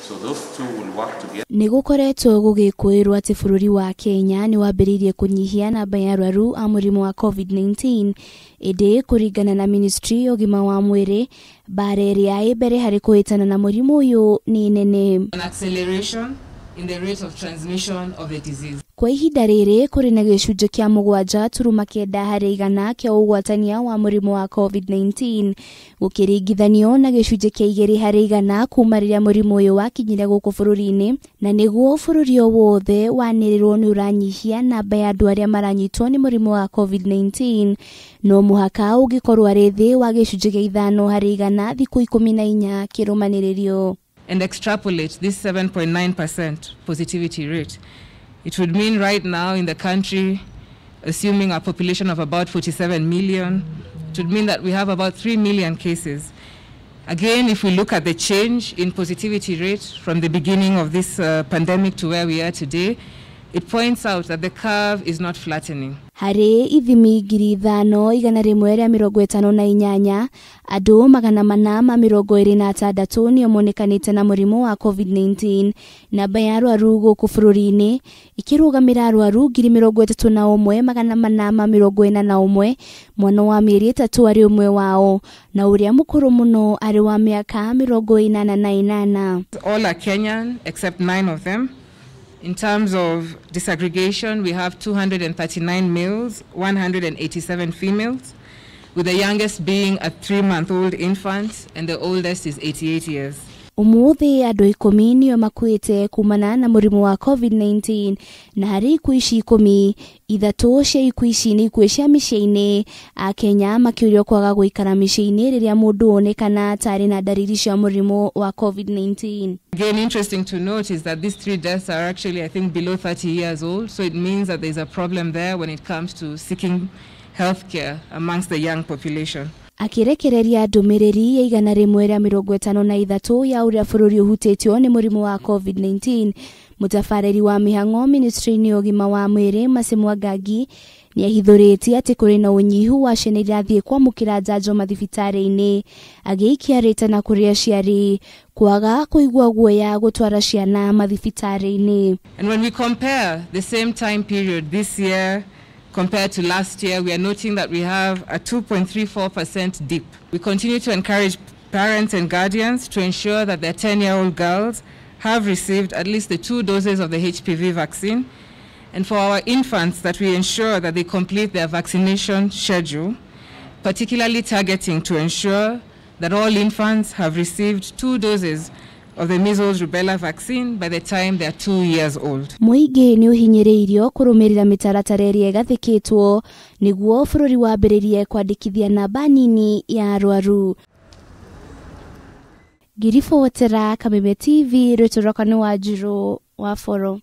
So those two will work together. Nĩ gũkoretwo gũgĩkũĩrwo atĩ bũrũri wa Kenya nĩ wambĩrĩirie kũnyihia namba ya arwaru a mũrimũ wa COVID-19, ĩndĩ kũringana na ministry ya ũgima wa mwĩrĩ, mbara ĩrĩa ĩ mbere harĩ kũhĩtana na mũrimũ ũyũ nĩ nene. An acceleration in the rate of transmission of the disease. Kwa ihinda rĩrĩ kũrĩ na gĩcunjĩ kĩa 7.9 harĩ igana kĩa ũgwatania wa mũrimũ wa COVID-19, gũkĩringithanio na gĩcunjĩ kĩa 2 harĩ igana kuma rĩrĩa mũrimũ ũyũ wakinyire gũkũ bũrũri-inĩ, na nĩguo bũrũri o wothe wanĩrĩrwo nĩ ũranyihia namba ya andũ arĩa maranyitwo nĩ mũrimũ wa COVID-19, no mũhaka ũngĩkorwo arĩ thĩ wa gĩcunjĩ kĩa 5 harĩ igana thikũ 14 kĩrũmanĩrĩrio. And extrapolate this 7.9% positivity rate. It would mean right now in the country, assuming a population of about 47 million, it would mean that we have about 3 million cases. Again, if we look at the change in positivity rate from the beginning of this pandemic to where we are today, it points out that the curve is not flattening. Harĩ ithimi 5158, andũ 426 nĩo monekanĩte na mũrimũ wa COVID-19. Namba ya arwaru gũkũ bũrũri-inĩ ĩkĩrũgamĩra arwaru 31,841, mwana wa mĩeri 3 arĩ ũmwe wao na ũrĩa mũkũrũ mũno arĩ wa mĩaka 88. All are Kenyan except 9 of them. In terms of disaggregation, we have 239 males, 187 females, with the youngest being a 3-month-old infant and the oldest is 88 years. Umuthi andũ 10 nĩo makuĩte kumana na mũrimũ wa COVID-19, na harĩ ikuũ ici 10, 3 cia ikuũ ici nĩ ikuũ cia mĩciĩ-inĩ. Akenya makĩũrio kwaga gũikara mĩciĩ-inĩ rĩrĩa mũndũ onekana tarĩ na ndariri cia mũrimũ wa COVID-19. Again, interesting to note is that these 3 deaths are actually, I think, below 30 years old, so it means that there's a problem there when it comes to seeking healthcare amongst the young population. Akĩrekereria ndũmĩrĩri ya 153 ya ũrĩa bũrũri ũhutĩtio nĩ mũrimũ wa COVID-19, mũtabarĩri wa mĩhang'o ministry-inĩ ya ũgima wa mwĩrĩ Mercy Mwangangi nĩahithũrĩtie atĩ kũrĩ na ũnyihu wa ciana irathiĩ kwamũkĩra njanjo mathibitarĩ-inĩ, agĩikia rĩtana kũrĩ aciari kwaga kũigua guoya gũtwara ciana mathibitarĩ-inĩ. And when we compare the same time period this year compared to last year, we are noting that we have a 2.34% dip. We continue to encourage parents and guardians to ensure that their 10-year-old girls have received at least the 2 doses of the HPV vaccine, and for our infants that we ensure that they complete their vaccination schedule, particularly targeting to ensure that all infants have received 2 doses of the measles rubella vaccine by the time they are 2 years old. Mũingĩ nĩ ũhinyĩrĩirio kũrũmĩrĩra mĩtaratara ĩrĩa ĩgathĩkĩtwo nĩguo bũrũri wambĩrĩrie kwandĩkithia namba nini ya arwaru. Ngiribotera Kameme TV, rwĩtũ rwakwa nĩ Wanjirũ wa Boro.